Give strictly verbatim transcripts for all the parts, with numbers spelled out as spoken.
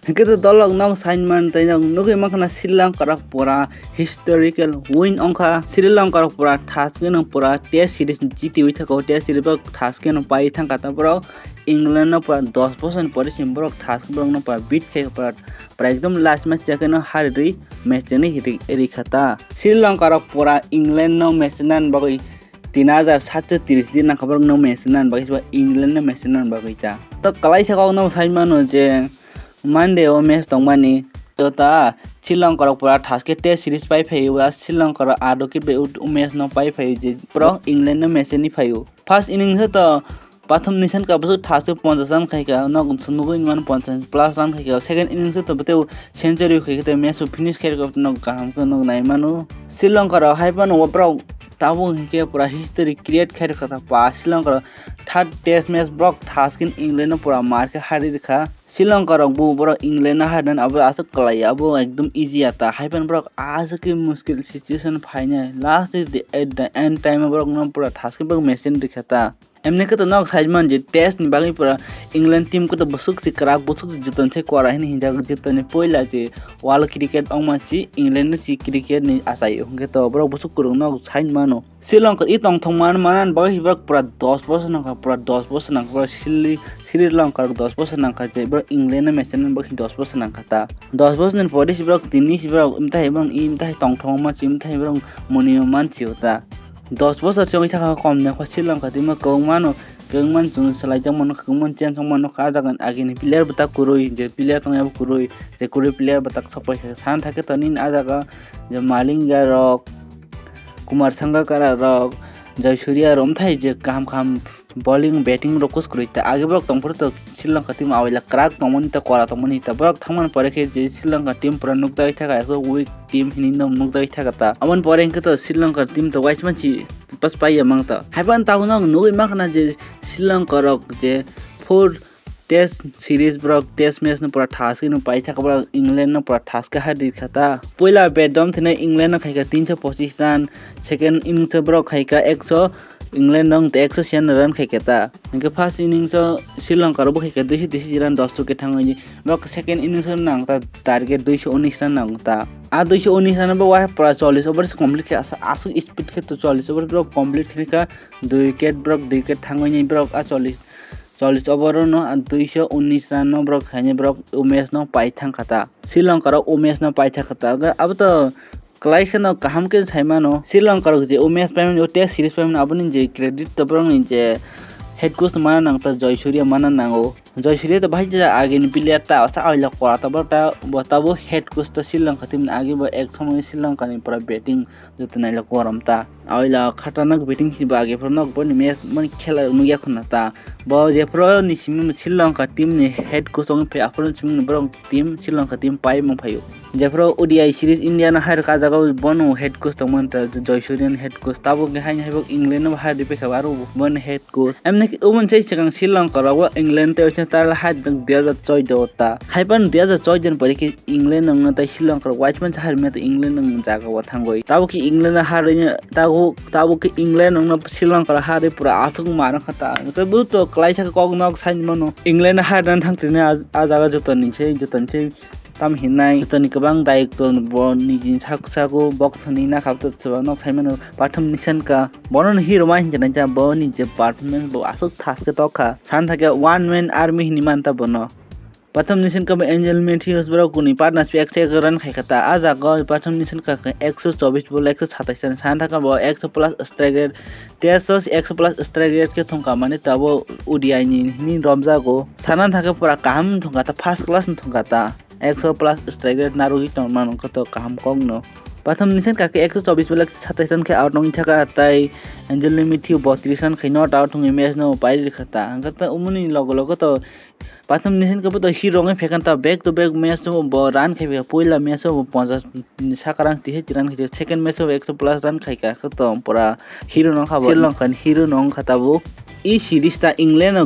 Hwnkhe to dolok nok sainman tei nok nugwi mankha na Sri Lanka rok pura historical win ongkha. Sri Lanka rok pura thaskeno pura test series jitiwi thaka, test series borok thaskeno pai thangkha ta borok England no pura dos bosor ni pore se borok thask borok no pura beat khai pura pura ekdom last match ya kheno harwi match ni ri-, rikha ta. Sri Lanka rok pura England no match nan bagwi tin hajar satso tris din nangkha borok no match nan bagwi ba England no match nan bagwi ta. To kwlaisa kok no saimano je Monday o match tongmani to ta Sri Lanka rok pura thaske test series pai phaio ba Sri Lanka rok ado khe be o match no pai phaio je borok England no match ni phaio. First innings o to Pathum ni sankha bwswk thaske ponchash run khaikha, nok nugwi mano ponchash plus run khaikha. Second innings o to bwtwi century khaikha tei match o finish khairokha, nok kaham khe nok nai mano. Sri Lanka rok hai phano borok tabuk hinkhe pura history create khairokha ta pa Sri Lanka rok third test match borok thaskin England no pura mar khe harwi rwkha. Sri Lanka rok bo borok England no harnani abo aswk kwlai abo ekdom easy ya ta hai phano borok aswk khe muskil situation phainai last is the, at the end time o borok no pura thaskin borok machine rwkha ta. Emni khe to nok saimano je test ni bagwi pura England team khe to bwswk se kwrak, bwswk se joto se kwrak hwnwi hinjak, joto ni puila je world cricket ongma se England no se cricket ni achai o, hwnkhe to borok bwswk kwrwng nok saimano. Sri Lanka i tongthok man, manani bagwi borok pura dos bosor nangkha, pura dos bosor nangkha, pura Sri, Sri Lanka rok dos bosor nangkha je borok England no match nani bagwi dos bosor nangkha ta. Dos bosor ni pore se borok tini se borok mtai borok i mtai tongthok ma se mtai borok monio man se o ta. Dos bosor se wngwi thangkha kom nangkha Sri Lanka team o kwbangma no, kwbangma no chwng swlai tongmano, kwbangma no change wngmano, ah jaga ni agini player bwtak kwrwi, je player tongya bo kwrwi, je kwrwi player bwtak sok paikha. Sana thangkhe to nini ah jaga je Malinga rok, Kumar Sangakkara rok, Jai Surya rok, wngthai je kaham kaham bowling, batting rok kus kwrwi ta. Age borok tongphuru to Sri Lanka team awaila kwrak tongmani ta, kwrak tongmani ta. Borok thangmani pore khe je Sri Lanka team pura nukjagwi thaka, weak team hinwi no nukjagwi thaka ta. Aboni pore hwnkhe to Sri Lanka team to waisma si pas paiya mang ta. Haiphano tabukno ang nugwi mankha na je Sri Lanka rok je four test series borok test match no pura thaske no paithaka borok England no pura thaske harwi kha ta. Puila bat dom thina England no khaika tinso pochis run, second innings o borok khaika ekso, England no wngte ekso siyan run khaika ta. Hingke first innings o Sri Lanka rok bo khaika duiso duiso run dos wicket thangwi borok second innings o nang ta target duiso unis run nang ta. A duiso unis run bo wahai pura chollis over se complete khe asa-, aswk speed khe to chollis over borok complete khe kha dui wicket borok dui wicket thangwi borok a chollis chollis over o no duiso unis run no borok khainai borok umes no pai thang kha ta. Sri Lanka rok umes no pai thang kha ta. Abo to kwlai kheno kaham khe sai mano. Sri Lanka rok je umes pai mani o test series pai mani aboni je credit to borok ni je head coach mana nang ta Joy Surya mana nango. Joy Surya to bahai je agini player ta asa aila kora ta borok ta bo tabo head coach ta Sri Lanka team ni age bo ek somoy Sri Lanka ni pura batting joto nailok korom ta. Aila khatarnak batting si ba age phuru nok boni match boni khela nukya khuna ta. Bo jephuru ni simi Sri Lanka team ni head coach wng phi aphuru simi borok team Sri Lanka team pai mung phaio. Jephuru O D I series India no hai rwkha ah jaga bono head coach tongmani ta Joy Surya ni head coach tabuk ni haino hai bo England no hai rwphaikha aro bo boni head coach. Emni khe omo se swkang Sri Lanka rogo England tei waisa title hai dui hajar choudo ta. Hai phano dui hajar choudo ni pore khe England wngna tei Sri Lanka rok waisa mansa harmya tei England wngna jaga o thangwi. Tabuk khe England harwi tabuk, tabuk khe England wngna Sri Lanka rok harwi pura aswk mar wngkha ta. Tei bo to kwlaisa khe kok nok sai mano. England harnani thang tini ah, ah jaga joto ni se, joto ni se. Tam hinai joto ni kwbang dayok to bo niji sak sago box ni nakha to chwla nok sai mano Pathum Nishankar. Bono no hero ma hinjana ja bo ni je performance bo aswk thaske tokha. San thake one man army hini manta bono. Pathum Nishankar bo Angel Matthews borok kuni partnership ekso ek run khai kha ta. Ah jaga o Pathum Nishankar khe ekso chobbish ball ekso satais run. San thaka bo ekso plus strike rate. Teso ekso plus strike rate khe thongkha mani tabo O D I ni hini romjago. Sana thake pura kaham thongkha ta, first class ni thongkha ta. Ekso plus strike rate narwgwi tongma nungkha to kaham kokno. Pathum Nishankar khe ekso chobbish ball ekso satais run khe out wngwi thaka tei Angel Matthews botris run khai not out wngwi match no pai rwkha ta. Hwnkhe to umuni logo logo to Pathum Nishankar bo to hero wngwi phaikha ta, back to back match o bo run khai phaikha, puila match o bo ponchash ni saka run twi hai run khai, second match o bo ekso plus run khaikha, khe to pura hero no wngkha bo, Sri Lanka ni hero no wngkha tabuk. I series ta England no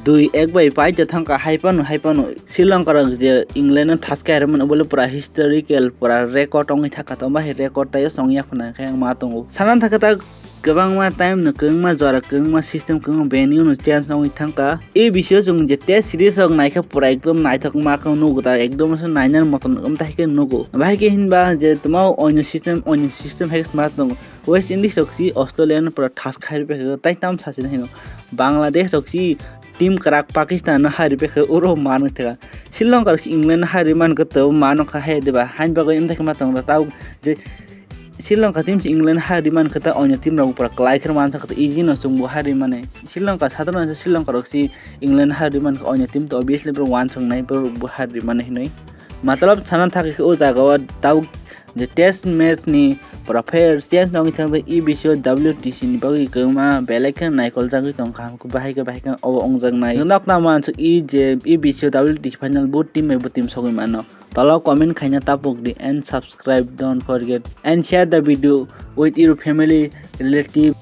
dui ek bai pai to thangkha, hai phano, hai phano Sri Lanka rok je England no thaske hai rwmani, obole pura historical, pura record wngwi thangkha, tamo hai record taiyo chong ya khuna khe ang ma tongo. Sana thangkha ta Kwbangma time no, kwbangma jora, kwbangma system, kwbangma venue no change wngwi thangkha. E bisio chwng je test series rok naikha pura ekdom naithokma khe nugo ta, ekdom se nainani motom wngtai khe nugo. Bahai khe hinba je tamo onyo system, onyo system hai khe sma tongo. West Indies rok si Australia no pura thas khai rwphaikha, tai tam sachina hino. Bangladesh rok si team kwrak Pakistan no hai rwphaikha, oro manwi theka. Sri Lanka rok si England no hai rwi mankha, tabo mano kha hai diba, hain bagwi wngtai khe ma tongo ta, tao je Sri Lanka team se England hai rwi mankha ta, onyo team rok pura kwlai khe mansa kha ta, easy no chwngbo hai rwi mani. Sri Lanka sadharano se Sri Lanka rok si England hai rwi mankha, onyo team to obviously borok wansuknai, borok bo hai rwi mani hinwi. Matlab sana thangkha khe o jaga o tao je test match ni pura fair change wngwi thangkha, e bisio W T C ni bagwi kwbangma belai khe naikol jagwi tongkha, bahai khe bahai khe obo wngjaknai. Nokna mansuk e je e bisio W T C final bo team bai bo team sogwi mano. Tolo comment khaina tapuk di and subscribe don't forget and share the video with your family, relative.